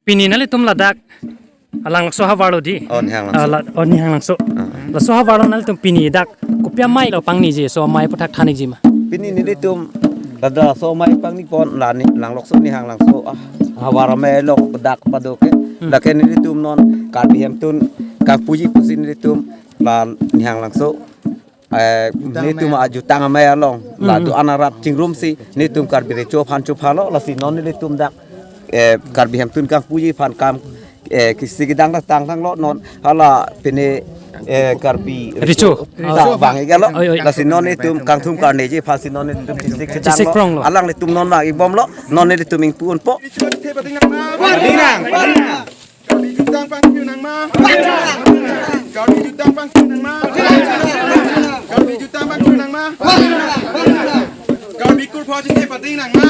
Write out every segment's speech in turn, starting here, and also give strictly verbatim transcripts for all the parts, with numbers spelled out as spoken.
Pini nanglitum ladak Langlokso havar lo di. Oh, Nihanglangso. Ah, la, oh, Nihanglangso. Ah. Laso havar lo nanglitum pini dak kopi amei lo pangniji, laso amei aphuthak than-ikji ma? Pini nelitum ladak laso amei pangni pon la ni Langlokso Nihanglangso, ah, havar amei lo dak pado ke. Hmm. Lake nelitum non Karbi Hemtun kangpuji pusi nelitum la Nihanglangso, eh, jutang netum amei, ajutang amei along. Hmm. La do-an arat chingrumsi netum Karbi Recho aphan chopha lo, lasi non nelitum dak, eh, Karbi Hemtun kangpuji aphan kam, eh, kisi kedang tangtang lo non hala pini, eh, Karbi Recho. Recho. Ta vang-ik lo. Oi, oi. Lasi non netum kangthum karneji aphansi non netum kisik, kisik kedang lo, prong lo. Alanglitum non vang-ik bom lo, non netum ingpu unpo. Karbi jutang pangkiu nangma. Karbi jutang pangkiu nangma. Karbi jutang pangkiu nangma. Karbi kurpho chethe pading nangma.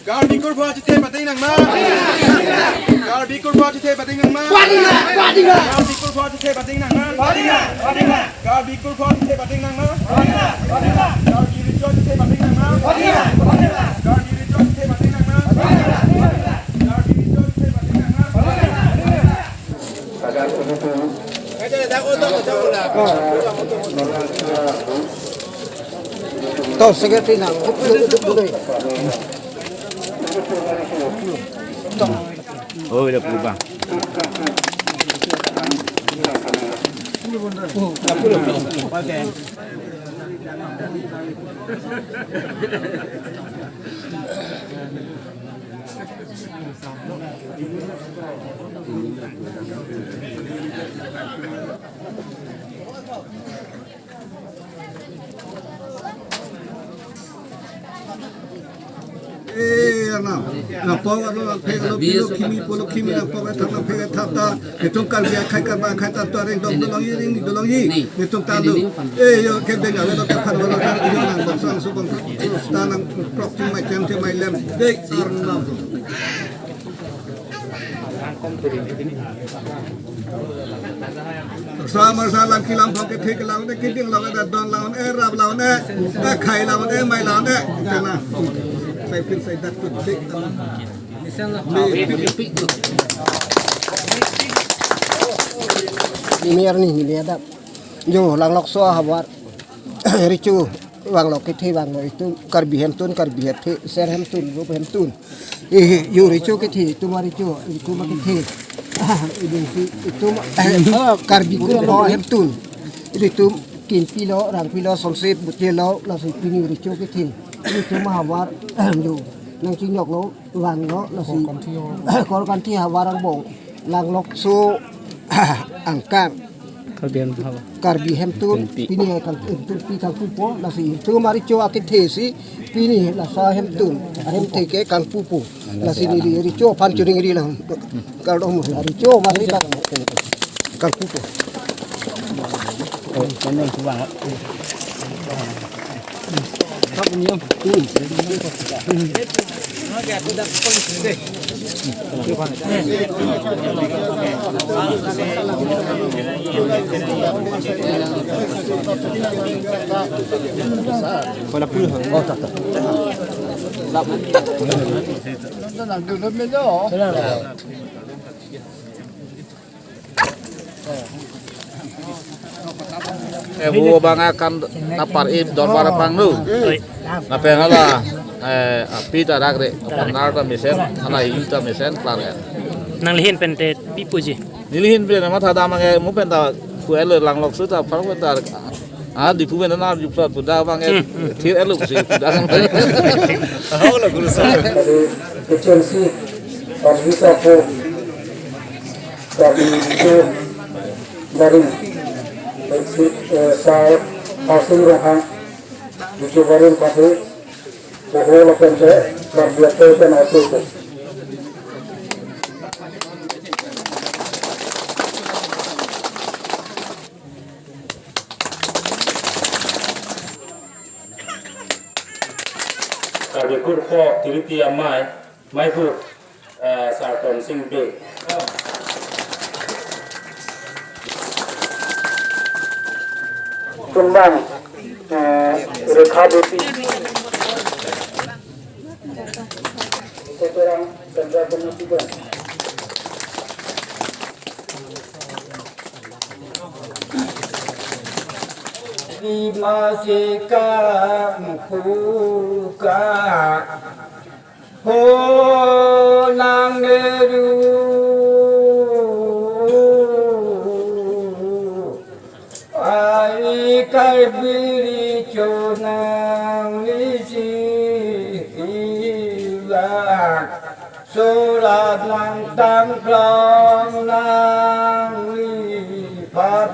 Karbi kurpho chethe pading nangma. Karbi kurpho chethe pading nangma. Karbi kurpho chethe pading nangma. Karbi kurpho chethe pading nangma. Karbi Recho chethe pading nangma. Karbi Recho chethe pading nangma. Karbi Recho chethe pading nangma. To secretary nang. Oh, udah berubah. Eh, Arnam. Nangpok alo nangphek alo pilo kimi pulo kimi nangpok ethap nangphek ethap ta. Netum Karbi akhei Karbi akhei ta tuareng dong dolongji, ring dolongji. Netum ta lo. Eh, yo, kebeng alo nangkephan alo ta, yo, nangbongsang subong ta nangprok ti mai chem ti mai lem. Dei, Arnam. Sa marsa lam kilam phang kethe kelang de, keding lang de, don lang de, rap lang de, eh, khai lang de, mai lang de. Tena. Sai pin sai dak tu de. Nimi arni, nimi adap. Jo, Langlokso havar. Recho vanglo, kethe vanglo, itum Karbi Hemtun, Karbi Hemthe, ser Hemtun, rup Hemtun. Eh, jo Recho kethe, itum Recho, itum kethe. Itum, itum, Karbi kurpho Hemtun. Itum kinpi lo, rangpi lo, somse bute lo, lasi pini Recho kethe. Itum havar, jo, nangchinyok lo, vanglo, lasi. Korkanthi havar angbong. Langlokso angkang. Karbi Hemtun. Karbi Hemtun, Hemtun pi. Pini kang, Hemtun pi kangpupo, lasi itum Recho akethe si, pini laso Hemtun, Hemthe ke kangpupo. Lasi neli Recho aphan churing ri lang. Kardom, Recho masi kang, kangpupo. Oh, ini yang kurang. Eh, bu abang akan napar ip dorbar apang nu. Oi. Lapen hala, eh, api ta rak re, kapanar ta mesen, hala hiu ta mesen, klar ya. Nanglihin pen te pi puji. Nelihin pen amat hadam ange mu pen ta ku elo Langlokso ta apar pen ta. Ah, Diphu pen na jup sa puda abang e, hmm, hmm, thir elo si puda. Hau lo guru sa. Agency, Pabisa po, Pabisa Baring, Exit, eh, Sar, Pasing Roha, Bijo Baring Pate, Bohol Pente, Karbi Ate Pen Ate. Karbi Kurpho Tiriti Amei, Maiphu, eh, Sarton Sing Bey. Tumbang, eh, Rekha Devi. Sekarang, Di masih kang puka ho nang neru ai kai biri chonang lisi ilang surat nang tang prong nang lipat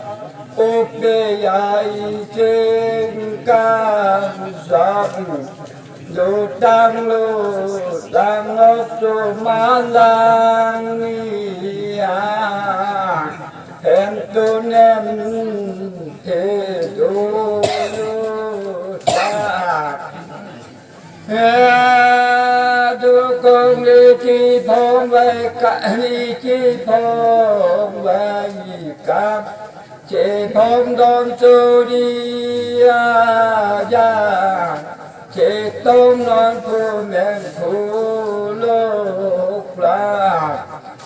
upe ai chengkang zam lutang lutang lok sumalang nia hem tunem te dulu sa. He dukong ni chipong vai ka ni chipong vai ka chipong don suri aja chitong non pumeng pulok la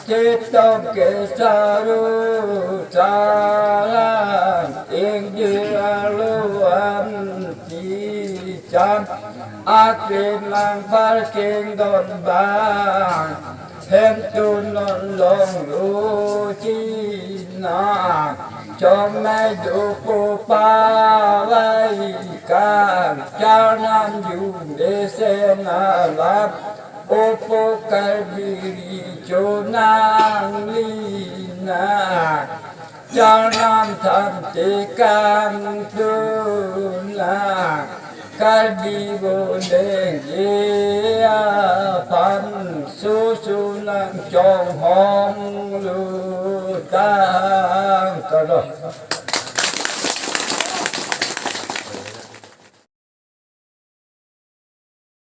chitong ke saru saran ingji alu am ti cham akrim mang parking don bang hem tu non long lu china chom mai du pu pa vai kan char nam ju de sen alam upu Karbi ri chonang lina char nam tham te kang tuna Karbi bo deng ye aphan susu nang chong hong lu tang. Kado.